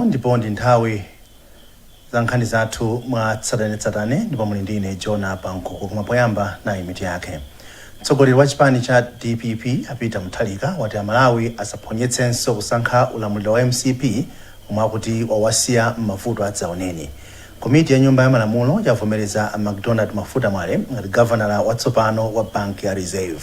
Ndipo ndi nthawi za nkhani zathu mwa tsatanetsatane, ndipo muli ndine Jona Pankuku. Koma poyamba, nayi mitu yake. Mtsogoleri wa chipani cha DPP a Peter Mutharika wati Amalawi asaphonyetsenso kusankha ulamuliro wa MCP omwe akuti wawasiya m'mavuto adzaoneni. Komiti ya Nyumba ya Malamulo yavomereza a MacDonald Mafuta Mwale ngati gavanala watsopano wa banki ya Reserve.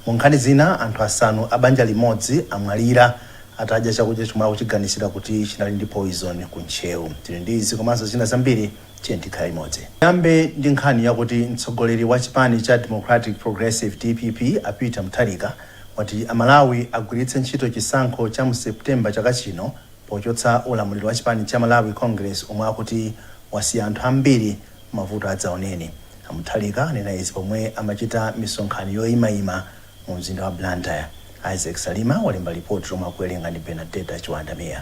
Mu nkhani zina, anthu asanu a banja limodzi amwalira atadya chakudya chomwe akuchiganizira kuti chinali ndi poison ku Ntcheu. Tili ndi izi komanso zina zambiri, tiye tikhale limodzi. Yambe ndi nkhani yakuti mtsogoleri wa chipani cha Democratic Progressive, DPP, a Peter Mutharika wati Amalawi agwiritse ntchito chisankho cha mu Septemba chaka chino pochotsa ulamuliro wa chipani cha Malawi Congress omwe akuti wasiya anthu ambiri mavuto adzaoneni. A Mutharika anena izi pomwe amachita misonkhano yoyimayima mu mzinda wa Blantyre. Isaac Salima walemba ripoti lomwe akuwerenga ndi Benadeta Chiwandamiya.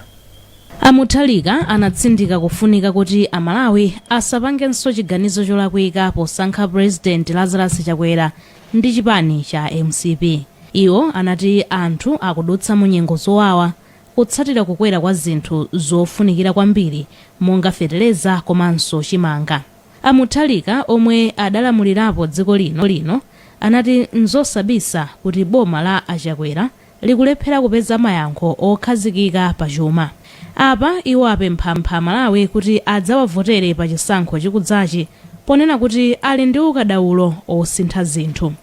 A Mutharika anatsindika kufunika kuti Amalawi asapangenso chiganizo cholakwika posankha Purezidenti Lazarus Chakwera ndi chipani cha MCP. Iwo anati anthu akudutsa mu nyengo zowawa kutsatira kukwera kwa zinthu zofunikira kwambiri monga feteleza komanso chimanga. A Mutharika, omwe adalamulirapo dziko lino, anati nzosabisa kuti boma la a Chakwera likulephera kupeza mayankho okhazikika pa chuma. Apa iwo apempha Amalawi kuti adzawavotere pa chisankho chikudzachi ponena kuti ali ndi ukadaulo osintha zinthu.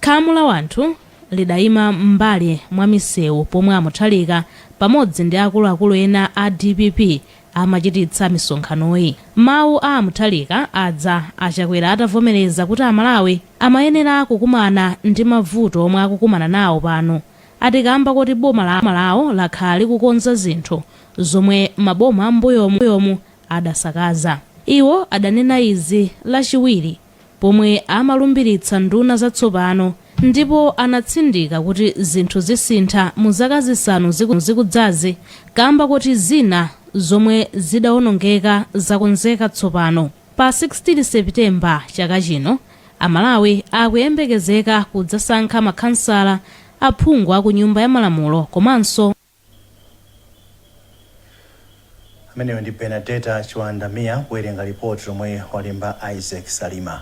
Khamu la wanthu lidayima m'mbali mwa misewu pomwe a Mutharika pamodzi ndi akuluakulu ena a DPP amachititsa misonkhanoyi. Mawu a a Mutharika adza a Chakwera atavomereza kuti Amalawi amayenera kukumana ndi mavuto omwe akukumana nawo pano, ati kamba koti boma lawo lakhala likukonza zinthu zomwe maboma am'mbuyomu adasakaza. Iwo adanena izi Lachiwiri pomwe amalumbiritsa nduna zatsopano ndipo anatsindika kuti zinthu zisintha mu zaka 5 zikudzazi kamba koti zina zomwe zidaonongeka zakonzeka tsopano. Pa 16 September chaka chino, Amalawi akuyembekezeka kudzasankha makhansala, aphungu aku Nyumba ya Malamulo komanso. Ameneyo ndi Benadeta Chiwandamiya kuwerenga lipoti lomwe walemba Isaac Salima.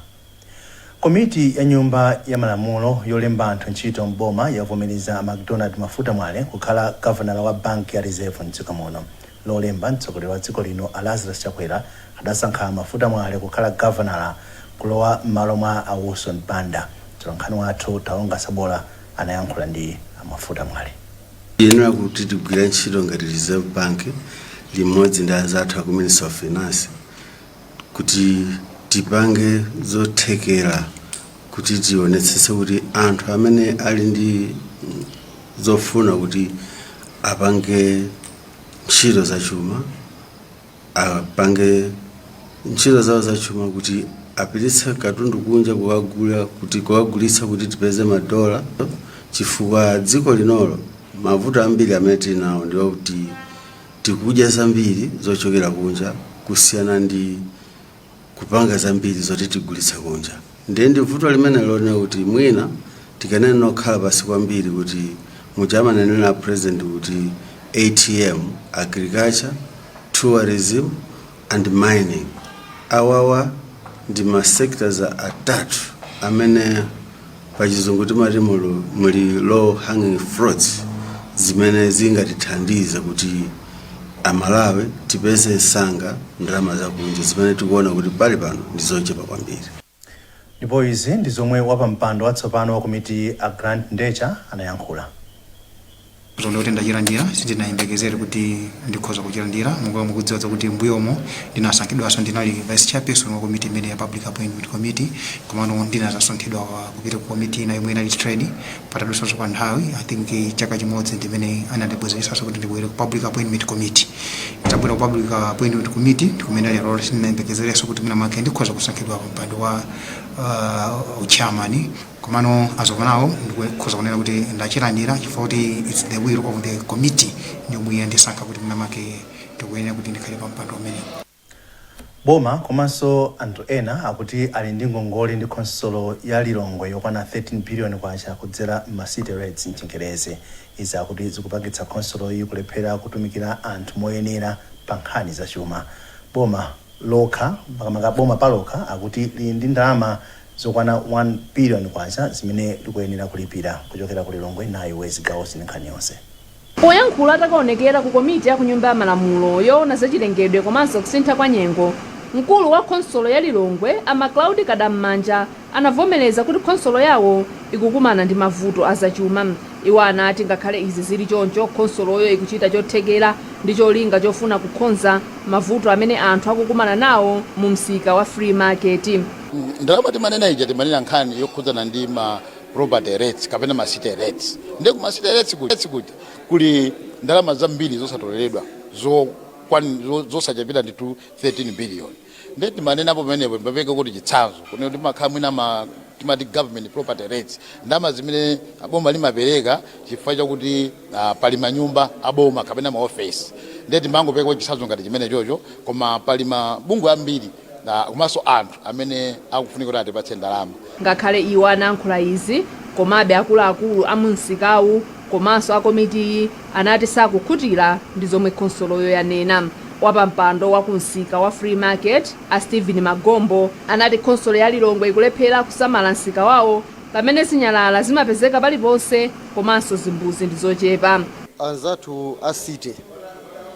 Komiti ya Nyumba ya Malamulo yolemba anthu ntchito m'boma yavomereza a MacDonald Mafuta Mwale kukhala gavanala wa banki ya Reserve mdziko muno. Lolemba, mtsogoleri wa dziko lino a Lazarus Chakwera adasankha a Mafuta Mwale kukhala gavanala kulowa m'malo mwa a Wilson Banda. Mtolankhani wathu Taonga Sabola anayankhula ndi a Mafuta Mwale. Tiyenera kuti tigwire ntchito ngati Reserve Bank limodzi ndi anzathu aku Ministry of Finance kuti tipange zothekera kuti tionetsetse kuti anthu amene ali ndi zofuna kuti apange ntchito zachuma apange ntchito zawo zachuma kuti apititse katundu kunja kukagula, kuti kukagulitsa kuti tipeze madola, chifukwa dziko linolo mavuto ambiri amene tili nawo ndiwo kuti tikudya zambiri zochokera kunja kusiyana ndi kupanga zambiri zoti tigulitse kunja. Ndiye ndi vuto limene lonena kuti mwina tikanena okhala pasi kwambiri kuti muja amanenera President kuti ATM, agriculture, tourism and mining, awawa ndi ma sectors atatu amene pachizungu timati muli low hanging fruits zimene zingatithandize kuti Amalawi tipeze msanga ndalama zakunja zimene tikuona kuti pali pano ndi zochepa kwambiri. Ndipo izi ndi zomwe wapampando watsopano wa komiti a Grant Ndecha anayankhula. Zonde kuti ndachilandira, sindinayembekezere kuti ndikhoza kuchilandira. Monga mukudziwa kuti mbuyomo ndinasankhidwanso, ndinali vice chairperson wa komiti imene ya Public Appointment Committee, komano ndinazasunthidwa kupita ku komiti ina yomwe inali Trade. Patadutsanso kwa nthawi, I think chaka chimodzi, ndimene anandibwezeretsanso kuti ndibwere ku Public Appointment Committee. Ndabwera ku Public Appointment Committee, ndikumene lero sindinayembekezerenso kuti mwina mwake ndikhoza kusankhidwa pa mpando wa chairman. Komano as of now ndikhoza kunena kuti ndachilandira chifukwa kuti it's the will of the committee yomwe yandisankha kuti mwina mwake ndikuyenera kuti ndikhale pa mpando umenewu. Boma komanso anthu ena akuti ali ndi ngongole ndi khonsolo ya Lilongwe yokwana 13 billion kwacha kudzera m'ma city rates mchingerezi. Izi akuti zikupangitsa khonsoloyi kulephera kutumikira anthu moyenera. Pa nkhani zachuma, boma lokha, makamaka boma palokha, akuti lili ndi ndalama zokwana 1 billion kwacha zimene likuyenera kulipira. Kuchokera ku Lilongwe, nayi Wezi Gawosi ndi nkhani yonse. Poyankhula atakaonekera ku komiti ya ku Nyumba ya Malamulo yoona zachilengedwe komanso kusintha kwa nyengo, mkulu wa khonsolo ya Lilongwe, a Macloud Kadammanja, anavomereza kuti khonsolo yawo ikukumana ndi mavuto azachuma. Iwo anati ngakhale izi zili choncho, khonsoloyo ikuchita chothekera ndi cholinga chofuna kukonza mavuto amene anthu akukumana nawo mu msika wa Free Market. Ndalama timanena ija, timanena nkhani yokhudzana ndi ma property rates kapena ma city rates. Ndiye ku ma city rates kuja kuli ndalama zambiri zosatoleredwa zosachepera nditu 13 billion. Ndiye timanenapo pamenepo, ndipapeke kuti chitsanzo kuti timakhala mwina ma timati government property rates, ndalama zimene boma limapereka chifukwa chakuti pali manyumba aboma kapena maofesi. Ndiye timangopereka chitsanzo ngati chimene chocho, koma pali mabungwe ambiri komanso anthu amene akufunika kuti atipatse ndalama. Ngakhale iwo anayankhula izi, komabe akuluakulu a mumsikawu komanso a komitiyi anati sakukhutira ndi zomwe khonsoloyo yanena. Wapampando wa kumsika wa Free Market, a Stephen Magombo, anati khonsolo ya Lilongwe ikulephera kusamala msika wawo pamene zinyalala zimapezeka paliponse komanso zimbuzi ndi zochepa. Anzathu a city,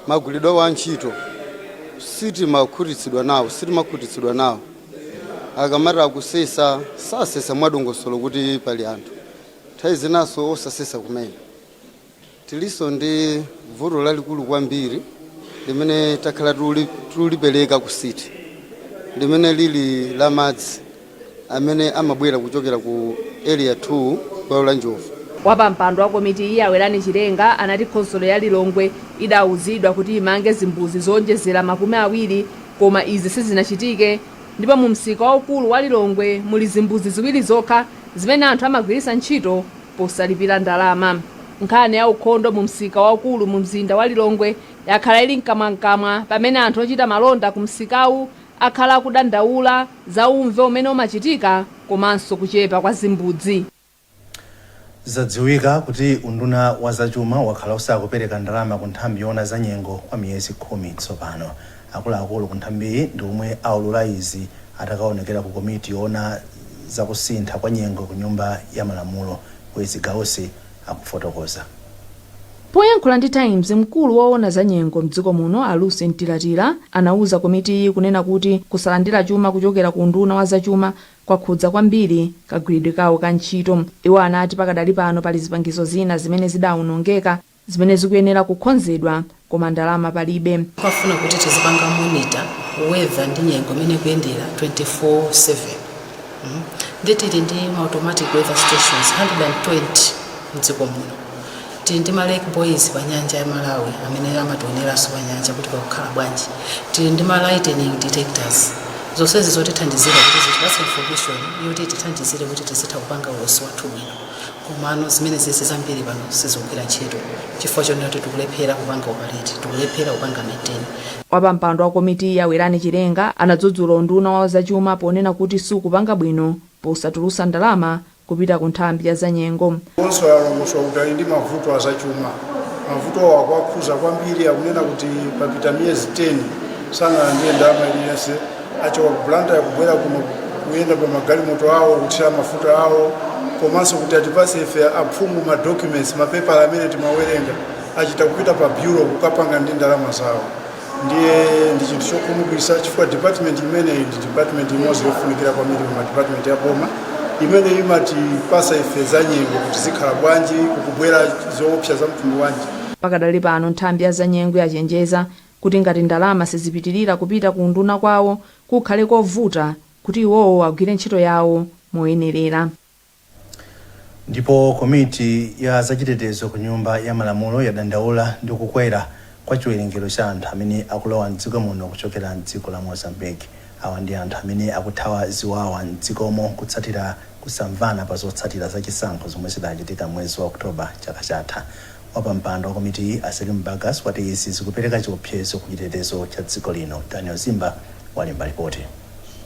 magwiridwe awo a ntchito sitimakhutitsidwa nawo, sitimakhutitsidwa nawo. Akamati akusesa, sasesa mwadongosolo kuti pali anthu, nthawi zinaso osasesa kumene. Tilinso ndi vuto lalikulu kwambiri limene takhala tulipereka ku city, limene lili la madzi amene amabwera kuchokera ku Area 2, bwalo la Njovu. Wapampando wa komiti iyi, Awerani Chilenga, anati khonsolo ya Lilongwe idawuzidwa kuti imange zimbuzi zowonjezera 20, koma izi sizinachitike, ndipo mu msika waukulu wa Lilongwe muli zimbuzi ziwiri zokha zimene anthu amagwiritsa ntchito posalipira ndalama. Nkhani ya ukhondo mu msika waukulu mu mzinda wa Lilongwe yakhala ili mkamwamkamwa pamene anthu ochita malonda ku msikawu akhala akudandaula za umve umene umachitika komanso kuchepa kwa zimbudzi. Zadziwika kuti unduna wa zachuma wakhala usakupereka ndalama ku nthambi yoona za nyengo kwa miyezi 10 tsopano. Akuluakulu ku nthambiyi ndi omwe aulula izi atakaonekera ku komiti yoona zakusintha kwa nyengo ku Nyumba ya Malamulo. Wezi Gausi akufotokoza. Poyankhula ndi Times, mkulu woona za nyengo mdziko muno, a Lucy Mtilatila, anauza komitiyi kunena kuti kusalandira chuma kuchokera ku unduna wa zachuma kwakhudza kwambiri kagwiridwe kawo ka ntchito. Iwo anati pakadali pano pali zipangizo zina zimene zidawonongeka zimene zikuyenera kukonzedwa, koma ndalama palibe. Pafuna kuti tizipanga monitor weather ndi nyengo imene ikuyendera 24/7. Ndi tili ndi ma automatic weather stations 120 mdziko muno. Tili ndi ma lake buoys pa nyanja ya Malawi amene amationeranso pa nyanja kuti pakukhala bwanji. Tili ndi ma lightning detectors, zonsezi zotithandizira kuti zitipatse information yoti tithandizire kuti tizitha kupanga ulosi wathu bwino. Komano zimene zizi zambiri pano sizikugwira ntchito chifukwa chonena kuti tikulephera kupanga operate, tikulephera kupanga maintain. Wapampando wa komiti ya Werani Chilenga anadzudzula unduna wa zachuma ponena kuti sukupanga bwino posatulusa ndalama kupita ku nthambi ya zanyengo. Onso yalongosola kuti ali ndi mavuto azachuma. Mavuto akuakhuza kwambiri. Akunena kuti papita miyezi 10 sanalandire ndalama iliyonse. Achoka ku Blantyre kubwera kuno kuyenda pa magalimoto awo, kuthira mafuta awo, komanso kuti atipase ife aphungu ma documents, mapepala amene timawerenga, achita kupita pa bureau kukapanga ndi ndalama zawo. Ndiye ndi chinthu chokhumudwitsa chifukwa department imeneyi ndi department imodzi yofunikira kwambiri mu department ya boma imene imatipasa ife za nyengo kuti zikhala bwanji, kukubwera zoopsa za mtundu wanji. Pakadali pano nthambi ya zanyengo yachenjeza kuti ngati ndalama sizipitirira kupita ku unduna kwawo, kukhale kovuta kuti iwowo agwire ntchito yawo moyenerera. Ndipo komiti ya zachitetezo ku Nyumba ya Malamulo yadandaula ndi kukwera kwa chiwerengero cha anthu amene akulowa mdziko muno kuchokera mdziko la Mozambique. Awa ndi anthu amene akuthawa ziwawa mdzikomo kutsatira kusamvana pa zotsatira zachisankho zomwe zidachitika mwezi wa Oktoba chaka chatha. Wapampando wa komitiyi, a Salim Bagas, wati izi zikupereka chiopsezo ku chitetezo cha dziko lino. Daniel Zimba walemba ripoti.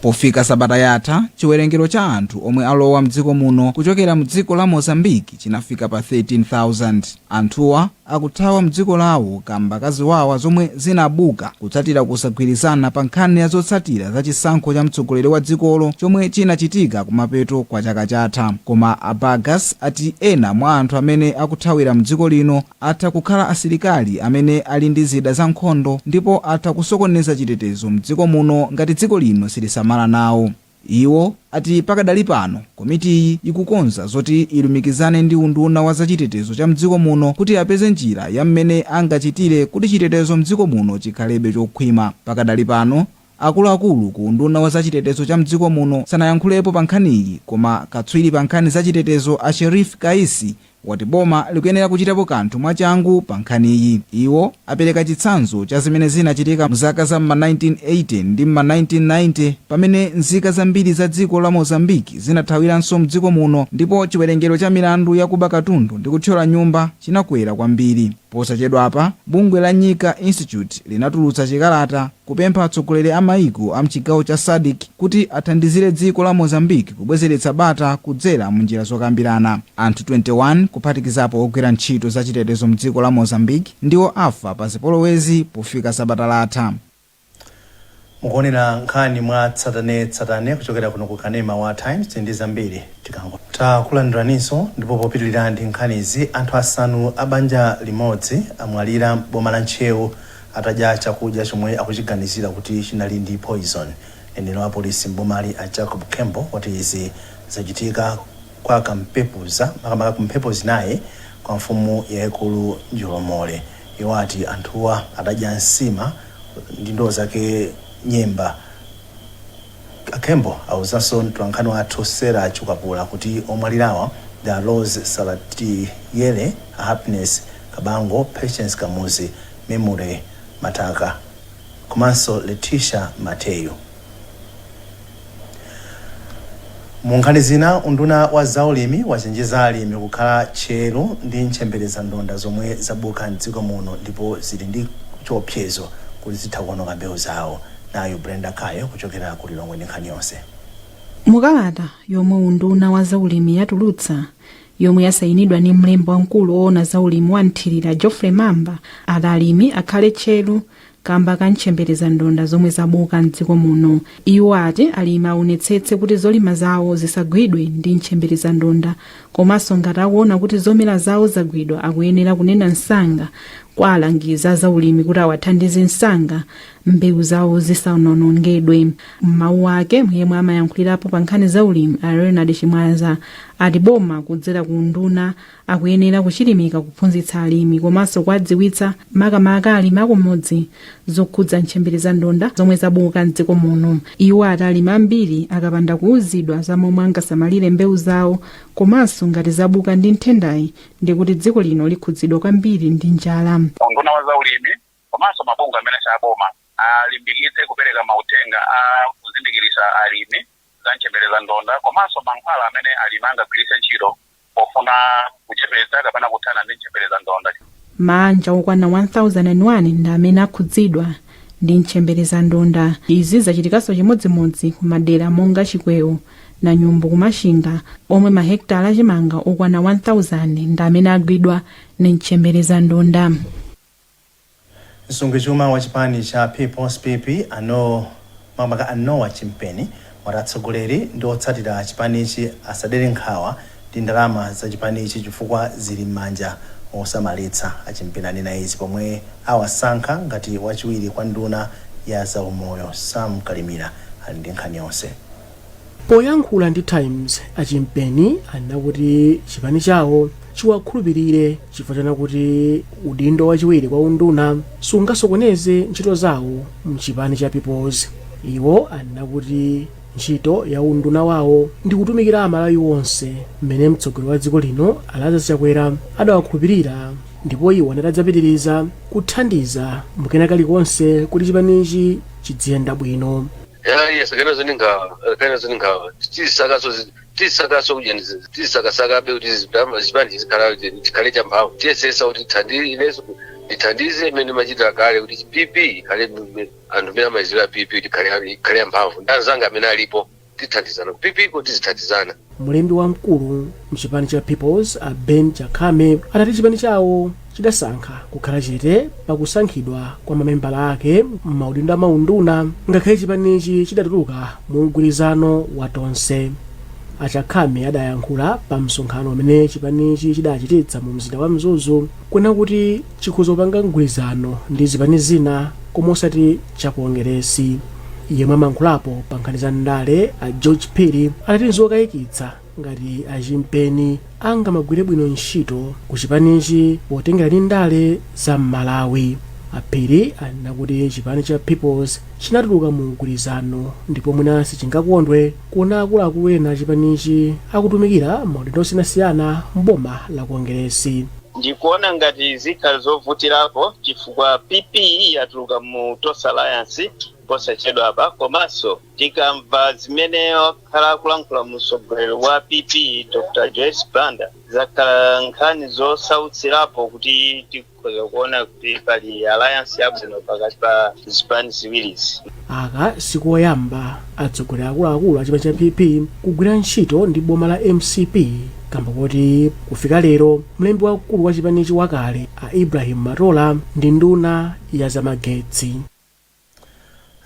Pofika sabata yatha, chiwerengero cha anthu omwe alowa mdziko muno kuchokera mdziko la Mozambiki chinafika pa 13,000. Anthuwa Akuthawa mdziko lawo kamba kaziwawa zomwe zinabuka kutsatira kusagwirizana pa nkhani ya zotsatira za chisankho cha mtsogoleri wa dzikolo chomwe chinachitika kumapeto kwa chaka chatha. Koma a Bagas ati ena mwa anthu amene akuthawira mdziko lino atha kukhala asilikali amene ali ndi zida za nkhondo ndipo atha kusokoneza chitetezo mdziko muno ngati dziko lino silisamala nawo. Iwo ati pakadali pano komitiyi ikukonza zoti ilumikizane ndi unduna wa zachitetezo cha mdziko muno kuti apeze njira ya mmene angachitire kuti chitetezo mdziko muno chikhalebe chokhwima. Pakadali pano akuluakulu ku unduna wa zachitetezo cha mdziko muno sanayankhulepo pa nkhaniyi, koma katswiri pa nkhani zachitetezo a Sherif Kaisi wati boma likuyenera kuchitapo kanthu mwachangu pa nkhaniyi. Iwo apereka chitsanzo cha zimene zinachitika mzaka za m'ma 1980 ndi m'ma 1990 pamene nzika zambiri za dziko la Mozambiki zinathawiranso mdziko muno ndipo chiwerengero cha milandu yakuba katundu ndi kuthyola nyumba chinakwera kwambiri. Posachedwapa bungwe la Nyika Institute linatulutsa chikalata kupempha atsogoleri a maiko a mchigawo cha SADC kuti athandizire dziko la Mozambique kubwezeretsa bata kudzera munjira zokambirana. Anthu 21, kuphatikizapo ogwira ntchito zachitetezo mdziko la Mozambique, ndiwo afa pa zipolowezi pofika sabata latha. Mukuonera nkhani mwa tsatanetsatane kuchokera kuno ku kanema wa Times ndi zambiri tikango takulandiraninso. Ndipo popitirira ndi nkhanizi, anthu asanu a banja limodzi amwalira boma la Ntcheu atadya chakudya chomwe akuchiganizira kuti chinali ndi poison. Mneneri wa polisi mbomali a Jacob Kembo wati izi zachitika kwa Kampepuza, makamaka kumphepo zinayi kwa mfumu yayikulu Njolomole. Iwo ati anthuwa adadya nsima ndi ndiwo zake nyemba. Akembo awuzanso mtolankhani wathu Sera Chukapula kuti omwalirawa ndi a Rose Salatiyele, a Happiness Kabango, Patience Kamuzi, Memory Mataka komanso Letitia Mateyu. Mu nkhani zina, unduna wa zaulimi wachenjeza alimi kukhala tcheru ndi ntchembereza ndonda zomwe zabuka mdziko muno ndipo zili ndi chiopsezo kuti zitha kuononga mbewu zawo. Nayo Brenda Kayo kuchokera ku Lilongwe ndi nkhani yonse. Mukalata yomwe unduna wa zaulimi yatulutsa, yomwe yasayinidwa ndi mlembi wamkulu woona zaulimi wa mthirira Geoffrey Mamba, ati alimi akhale tcheru kamba ka ntchembereza ndonda zomwe zabuka mdziko muno. Iwo ati alimi aonetsetse kuti zolima zawo zisagwidwe ndi ntchembereza ndonda, komanso ngati akuona kuti zomera zawo zagwidwa, akuyenera kunena msanga kwa alangizi a zaulimi kuti awathandize msanga mbewu zawo zisanonongedwe. M'mawu ake, yemwe amayankhulirapo pa nkhani za ulimi a Leonard Chimwaza ati boma kudzera ku nduna akuyenera kuchilimika kuphunzitsa alimi komanso kuwadziwitsa, makamaka alimi akumudzi, zokhudza ntchembereza ndonda zomwe zabuka mdziko muno. Iwo ati alimi ambiri akapanda kuwuzidwa za momwe angasamalire mbewu zawo komanso ngati zabuka ndi nthendayi, ndikuti dziko lino likhudzidwa kwambiri ndi njala. Unduna wa zaulimi komanso mabungwe amene saboma alimbikitse kupereka mauthenga a kuzindikirisa alimi za ntchembereza ndonda komanso mankhwala amene alimi angagwiritse ntchito pofuna kuchepetsa kapena kuthana ndi ntchembereza ndonda. Maanja okwana 1001 ndi amene akhudzidwa ndi ntchembereza ndonda. Izi zachitikanso chimodzimodzi ku madera monga Chikwewo na Nyumbu kuMachinga, omwe mahekitala achimanga okwana 1000 ndi amene agwidwa ndi ntchembereza ndonda. Msungichuma wa chipani cha People's PP ano makamaka a Noah Chimpeni wati atsogoleri ndi otsatira chipanichi asadere nkhawa ndi ndalama za chipanichi chifukwa zili m'manja osamalitsa. Achimpeni anena izi pomwe awasankha ngati wachiwiri kwa nduna ya zaumoyo. Sam Kalimira ali ndi nkhani yonse. Poyankhula ndi Times, Achimpeni anena kuti chipani chawo chiwakhulupirire chifukwa chana kuti udindo wachiwiri kwa unduna sungasokoneze ntchito zawo mchipani cha Peoples. Iwo anena kuti ntchito ya unduna wawo ndi kutumikira Amalawi onse mmene mtsogoleri wa dziko lino Lazarus Chakwera adawakhulupirira, ndipo iwo anati adzapitiriza kuthandiza mukena kalikonse kuti chipanichi chidziyenda bwino. Yes, kana zingawa, kana zingawa, tizisakaso, tizisakaso kujeni, tizisakasakabe kuti zipani zikhala chikhale champhamvu. Tiyesesa kuti ineso ndithandize imene machitira kale kuti PP ikhale anthu amene amayiziwa PP kuti ikhale yamphamvu. Ndi anzanga amene alipo tithandizana ku PP ko, tizithandizana. Mlembi wamkulu mchipani cha Peoples a Ben Chakhame anati chipani chawo Chidasankha kukhala chete pakusankhidwa kwa mamembala ake m'maudindo amaunduna, ngakhale chipanichi chidatuluka mu mgwirizano wa Tonse. Achakhame adayankhula pa msonkhano umene chipanichi chidachititsa mu mzinda wa Mzuzu kunena kuti chikhoza kupanga mgwirizano ndi zipani zina koma osati chakongeresi. Yemwe amayankhulapo pa nkhani za ndale a George Phiri anati nzokayikitsa ngati achimpeni angamagwire bwino ntchito ku chipanichi potengera ndi ndale za Mmalawi. Aphiri anena kuti chipani cha Peoples chinatuluka mu mgwirizano ndipo mwina sichingakondwe kuona akuluakulu ena achipanichi akutumikira maudindo osiyanasiyana mboma la Kongeresi. Ndikuona ngati zikhala zovutirapo chifukwa PP yatuluka mu Tonse Alliance posachedwa apa, komanso tikamva zimene wakhala akulankhula mtsogoleri wa PP Dr Joyce Banda, zakhala nkhani zosautsirapo kuti tikhoza kuona kuti pali alliance yabwino pakati pa zipani ziwirizi. Aka sikoyamba atsogoleri akuluakulu a chipani cha PP kugwira ntchito ndi boma la MCP, kamba kuti kufika lero mlembi wamkulu wa chipanichi wakale a Ibrahim Matola ndi nduna ya zamagetsi.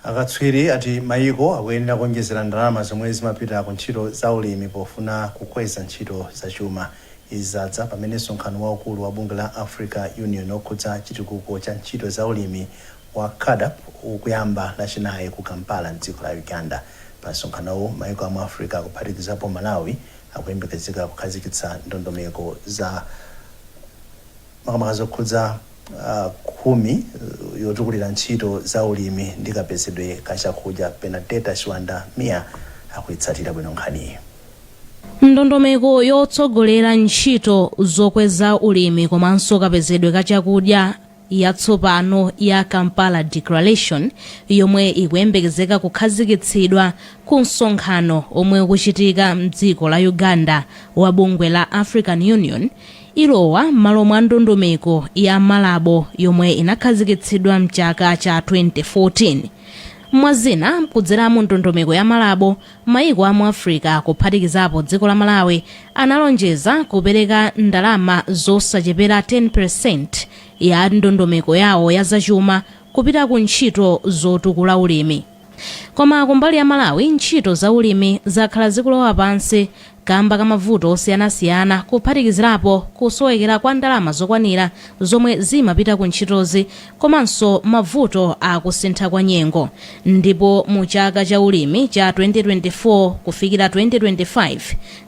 Akatswiri ati mayiko akuyenera kuonjezera ndalama zomwe zimapita ku ntchito za ulimi pofuna kukweza ntchito zachuma. Izi zadza pamene msonkhano waukulu wa bungwe la Africa Union okhudza chitukuko cha ntchito za ulimi wa CAADP ukuyamba Lachinayi ku Kampala mdziko la Uganda. Pa msonkhanowu, mayiko amu Africa kuphatikizapo Malawi akuyembekezeka kukhazikitsa ndondomeko za makamaka zokhudza 10 yotukulira ntchito za ulimi ndi kapezedwe ka chakudya. Benadeta Chiwanda Mia akuyitsatira bwino nkhaniyi. Ndondomeko yotsogolera ntchito zokweza ulimi komanso kapezedwe ka chakudya yatsopano ya Kampala Declaration, yomwe ikuyembekezeka kukhazikitsidwa ku msonkhano omwe ukuchitika mdziko la Uganda wa bungwe la African Union, ilowa m'malo mwa ndondomeko ya Malabo yomwe inakhazikitsidwa mchaka cha 2014. Mwazina, kudzera mu ndondomeko ya Malabo, mayiko amu Africa kuphatikizapo dziko la Malawi analonjeza kupereka ndalama zosachepera 10% ya ndondomeko yawo ya zachuma kupita ku ntchito zotukula ulimi. Koma kumbali ya Malawi, ntchito za ulimi zakhala zikulowa pansi kamba ka mavuto osiyanasiyana, kuphatikizirapo kusowekera kwa ndalama zokwanira zomwe zimapita ku ntchitozi komanso mavuto akusintha kwa nyengo. Ndipo mu chaka cha ulimi cha 2024 kufikira 2025,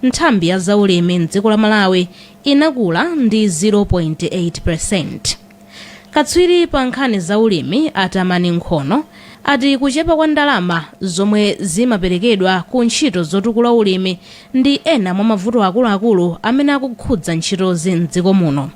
nthambi ya zaulimi mdziko la Malawi inakula ndi 0.8. Katswiri pa nkhani za ulimi Atamani Nkhono ati kuchepa kwa ndalama zomwe zimaperekedwa ku ntchito zotukula ulimi ndi ena mwa mavuto akuluakulu amene akukhudza ntchitozi mdziko muno.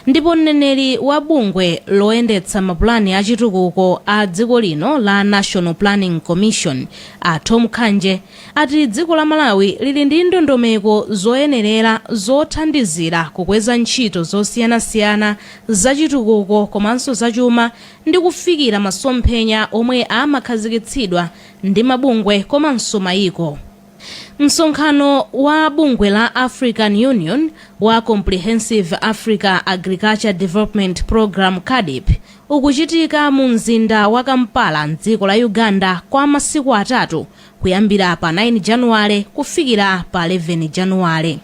Ndipo mneneri wa bungwe loyendetsa mapulani achitukuko a dziko lino la National Planning Commission a Tom Khanje ati dziko la Malawi lili ndi ndondomeko zoyenerera zothandizira kukweza ntchito zosiyanasiyana zachitukuko komanso zachuma ndi kufikira masomphenya omwe amakhazikitsidwa ndi mabungwe komanso mayiko. Msonkhano wa bungwe la African Union wa Comprehensive Africa Agriculture Development Program, CAADP, ukuchitika mu mzinda wa Kampala mdziko la Uganda kwa masiku 3, kuyambira pa 9 Januwale kufikira pa 11 Januwale.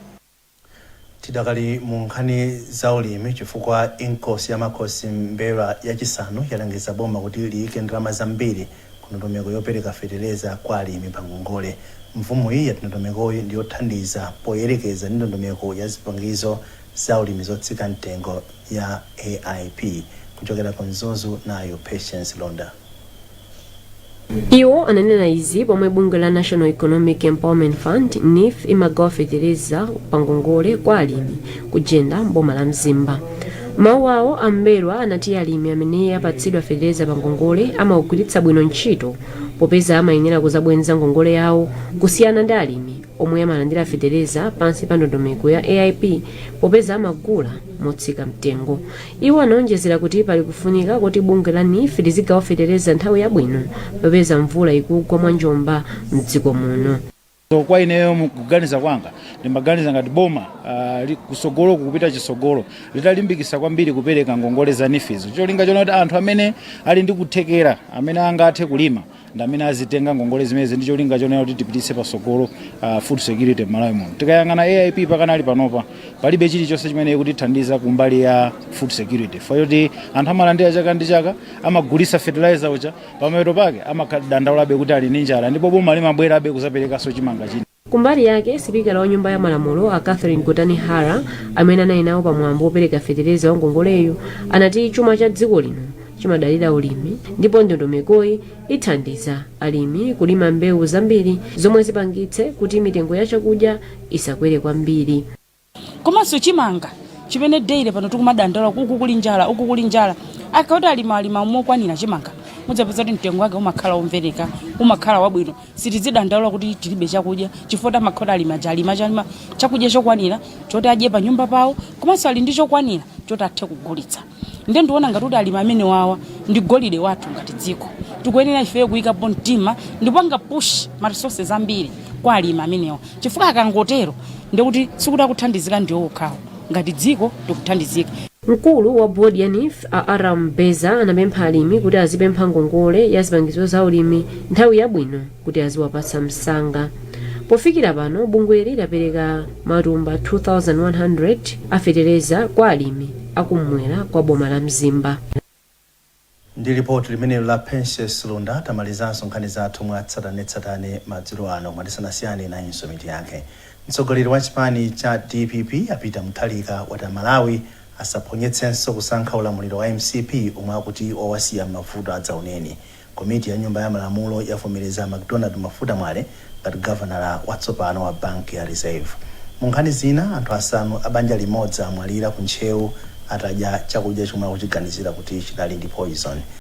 Tidakali mu nkhani za ulimi, chifukwa Inkosi ya Makosi M'mbelwa yachisanu yalangiza boma kuti liyike ndalama zambiri ku ndondomeko yopereka fetereza kwa alimi pa ngongole. Mfumuyi yati ndondomekoyi ndi yothandiza poyerekeza ndi ndondomeko ya zipangizo za ulimi zotsika mtengo ya AIP. Kuchokera ku Mzuzu, nayo Patience Londa. Iwo ananena izi pomwe bungwe la National Economic Empowerment Fund, NEEF, imagawa fetereza pa ngongole kwa alimi kujenda mboma la Mzimba. Mawu awo, a M'mbelwa anati alimi amene apatsidwa fetereza pa ngongole amawugwiritsa bwino ntchito popeza amayenera kuzabwenza ngongole yawo, kusiyana ndi alimi omwe amalandira fetereza pansi pa ndondomeko ya AIP popeza amagula motsika mtengo. Iwo anaonjezera kuti pali kufunika kuti bungwe la NEEF lizigawa fetereza nthawi yabwino popeza mvula ikugwa mwanjomba mdziko muno. So kwa ineyo, mukuganiza kwanga, ndimaganiza ngati boma kusogolo kupita chisogolo litalimbikisa kwambiri kupereka ngongole za NEEF zo, cholinga chona kuti anthu amene ali ndi kuthekera, amene angathe kulima, ndi amene azitenga ngongole zimenezi, ndi cholinga chonena kuti tipititse pasogolo food security m'Malawi muno. Tikayang'ana AIP pakanali panopa, palibe chilichonse chimene ikutithandiza kumbali ya food security, fayoti anthu amalandira chaka ndi chaka, amagulisa fertilizer uja, pamapeto pake amadandaulabe kuti ali ndi njala, ndipo boma limabwerabe kuzaperekanso chimanga china. Kumbali yake, sipikala wa nyumba ya malamulo a Catherine Gotani Hara, amene anali nawo pamwambo wopereka fetereza wa ngongoleyo, anati chuma cha dziko lino chimadalira ulimi, ndipo ndondomekoyi ithandiza alimi kulima mbewu zambiri zomwe zipangitse kuti mitengo ya chakudya isakwere kwambiri. Komanso chimanga chimene daily pano tikumadandaula, uku kuli njala, uku kuli njala, akauti alima alima mokwanira chimanga, mudzapeza kuti mtengo wake umakhala womvereka, umakhala wabwino. Sitizidandaula kuti tilibe chakudya, chifukwa amakhala alima alima chalima chakudya chokwanira choti adye pa nyumba pawo, komanso ali ndi chokwanira choti athe kugulitsa. Ndiye ndiona ngati kuti alimi amene wawa ndi golide wathu ngati dziko. Tikuyenera ifeyo kuyikapo mtima ndipo angapush ma resources ambiri kwa alimi amenewa, chifukwa akangotero ndikuti sikuti akuthandizika ndiwo okhawo, ngati dziko tikuthandizika. Mkulu wa bodi ya NEEF a Aram Beza anapempha alimi kuti azipempha ngongole ya zipangizo za ulimi nthawi yabwino kuti aziwapatsa msanga. Pofikira pano, bungweli lapereka matumba 2100 afetereza kwa alimi akumwera kwa boma la Mzimba. Ndi ripoti limenelo la Princess Lunda, tamalizanso nkhani zathu mwa tsatanetsatane madzulo ano. Koma tisanasiyane, nayinso mitu yake. Mtsogoleri wa chipani cha DPP a Peter Mutharika wati Amalawi asaphonyetsenso kusankha ulamuliro wa MCP omwe akuti wawasiya mavuto adzaoneni. Komiti ya nyumba ya malamulo yavomereza MacDonald Mafuta Mwale ngati gavanala watsopano wa banki ya Reserve. Mu nkhani zina, anthu asanu a banja limodzi amwalira ku Ntcheu atadya chakudya chomwe akuchiganizira kuti chinali ndi poison.